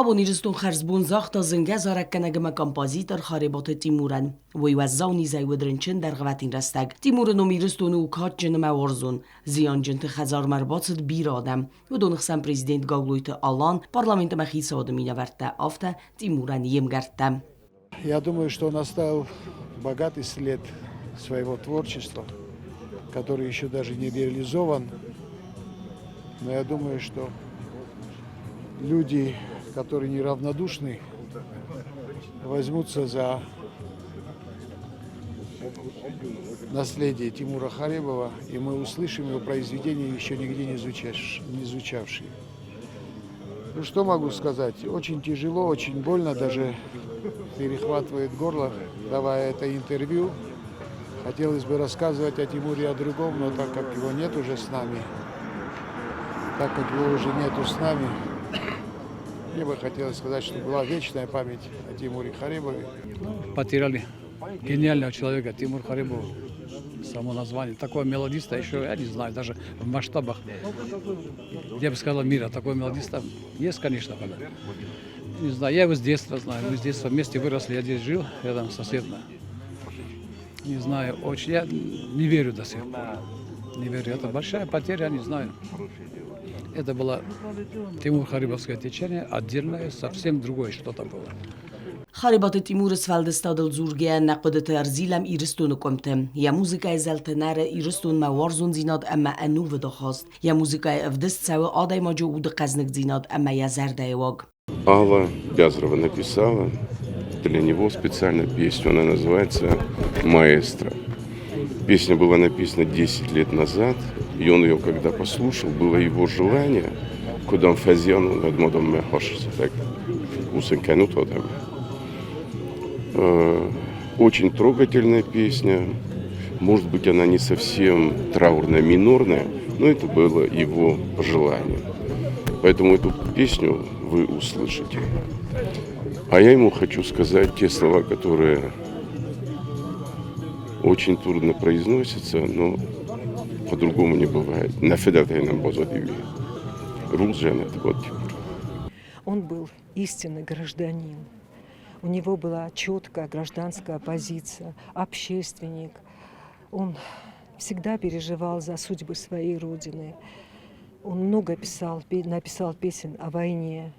Абон Ирыстон хӕрзбон загъта зынгӕ зарӕггӕнӕг ӕмӕ композитор Харебаты Тимурӕн. Уый уӕззау низӕй уыд рынчын дӕргъвӕтин рӕстӕг. Тимуры ном Ирыстоны у кадджын ӕмӕ уарзон. Зианджынты хӕдзармӕ ӕрбацыд бирӕ адӕм. Уыдоны хсӕн президент Гаглойты Алан, парламент ӕмӕ хицауады минӕвӕрттӕ, афтӕ Тимурӕн йе мгӕрттӕ. Я думаю, что он оставил богатый след своего творчества, который еще даже не реализован. Но я думаю, что люди, которые неравнодушны, возьмутся за наследие Тимура Харебова, и мы услышим его произведения, еще нигде не, звучавшие. Не звучавшие. Ну, что могу сказать? Очень тяжело, очень больно, даже перехватывает горло, давая это интервью. Хотелось бы рассказывать о Тимуре о другом, но так как его нет уже с нами, так как его уже нету с нами, мне бы хотелось сказать, что была вечная память о Тимуре Харебове. Потеряли гениального человека Тимур Харебов. Само название. Такого мелодиста еще, я не знаю, даже в масштабах, я бы сказал, мира, такого мелодиста есть, конечно, когда. Не знаю, я его с детства знаю, мы с детства вместе выросли, я здесь жил, рядом сосед. Не знаю, очень, я не верю до сих пор. Не верю, это большая потеря, не знаю. Это было Тимур Харибовское течение, отдельное, совсем другое что-то было. Харебаты Тимуры сфӕлдыстадыл дзургӕйӕ нӕ хъуыдыты ӕрзилӕм Ирыстоны къуымты. Йӕ музыкӕйы зӕлтӕ нӕры Ирыстонмӕ уарзондзинад ӕмӕ ӕнувыд ахаст. Йӕ музыкӕйы ӕвдыст цӕуы адӕймаджы уды хъӕзныгдзинад ӕмӕ йӕ зӕрдӕйы уаг. Алла Гязрова написала для него специально песню. Она называется «Маэстро». Песня была написана 10 лет назад, и он ее когда послушал, было его желание, кудам фазиан так Очень трогательная песня. Может быть, она не совсем траурная, минорная, но это было его пожелание. Поэтому эту песню вы услышите. А я ему хочу сказать те слова, которые очень трудно произносятся, но по-другому не бывает. Он был истинный гражданин. У него была четкая гражданская позиция, общественник. Он всегда переживал за судьбы своей родины. Он много писал, написал песен о войне,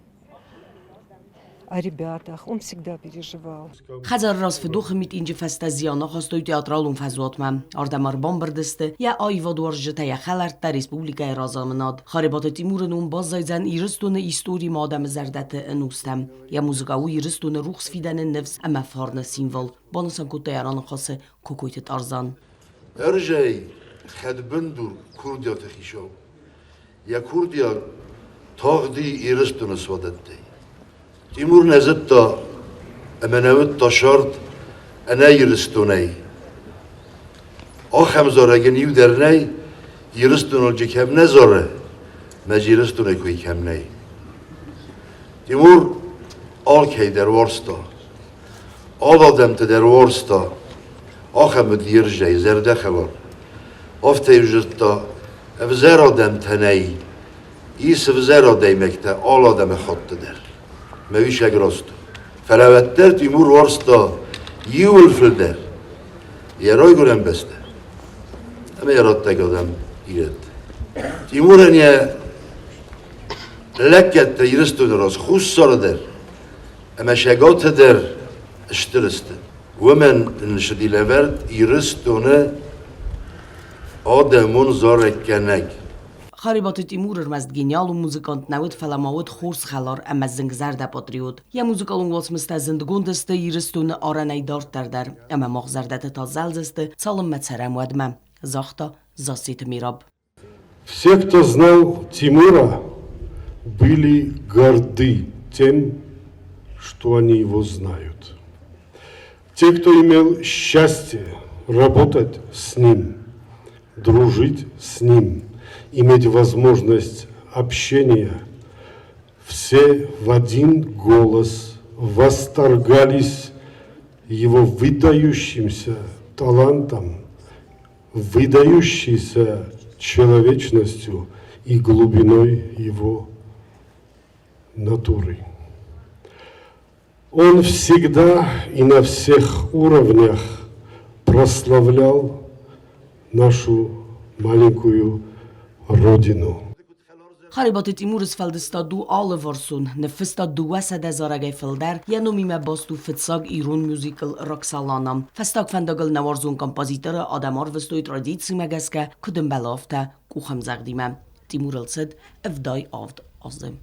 о ребятах. Он всегда переживал. Хӕдзары раз фыдохы митинджы фӕстӕ зиан ахастой театралон фӕзуатмӕ. Ардӕм ӕрбамбырд сты йӕ аивадуарзджытӕ, йӕ хӕлӕрттӕ, республикӕйы разамынад. Харебаты Тимуры ном баззайдзӕн Ирыстоны историмӕ адӕмы зӕрдӕты ӕнустӕм. Йӕ музыкӕ у Ирыстоны рухс фидӕны ныфс ӕмӕ фарны символ, банысан кодта йӕ раныхасы Кокойты Тарзан. Ӕрзӕй хӕдбындур курдиаты хицау. Йӕ курдиат тагъди Ирыстоны суадӕттӕй. Тимур нӕ зыдта ӕмӕ нӕ уыдта сӕрд ӕнӕ Ирыстонӕй. Ахӕм зарӕг ын иу дӕр нӕй, Ирыстоныл джы кӕм нӕ зары, мӕ Ирыстонӕй кой кӕм нӕй. Тимур алкӕй дӕр уарзта, ал адӕмты дӕр уарзта, ахӕм уыд ерзӕй зӕрдӕхӕлар. Афтӕ-иу зыдта, ӕвзӕр адӕмтӕ нӕй, ис ӕвзӕр адӕймӕгтӕ ал адӕмыхатты дӕр. Мӕ уисӕг раст у. Фӕлӕ уӕддӕр Тимур уарзта иууыл фылдӕр йӕ райгуырӕн бӕстӕ ӕмӕ йӕ раттӕг адӕм ирӕтты. Тимурӕн йӕ лӕггӕдтӕ Ирыстоны раз Хуссары дӕр ӕмӕ Шаготы дӕр стыр сты. Уымӕн ын ссыди лӕвӕрд Ирыстоны адӕмон зарӕггӕнӕг. Харебаты Тимур ӕрмӕст гениалон музыкант нӕ уыд, фӕлӕ ма уыд хорз хӕлар ӕмӕ зынгзӕрдӕ патриот. Йӕ музыкалон уацмыстӕ зындгонд сты Ирыстоны арӕнӕй дарддӕр дӕр, ӕмӕ мах зӕрдӕты та зӕлдзысты, цалынмӕ цӕрӕм, уӕдмӕ, загъта Зассеты Мираб. Все, кто знал Тимура, были горды тем, что они его знают. Те, кто имел счастье работать с ним, дружить с ним, иметь возможность общения, все в один голос восторгались его выдающимся талантом, выдающейся человечностью и глубиной его натуры. Он всегда и на всех уровнях прославлял нашу маленькую родину. Харебаты Тимуры сфӕлдыстад у алыварсон, ныффыста 200 зарӕгӕй фылдӕр, йӕ номимӕ баст у фыццаг ирон мюзикл «Роксолана». Фӕстаг фӕндагыл нӕ уарзон композиторы адӕм арвыстой традицимӕ гӕсгӕ, куыд ӕмбӕлы, афтӕ, къухӕмдзӕгъдимӕ. Тимурыл цыд 77 азы.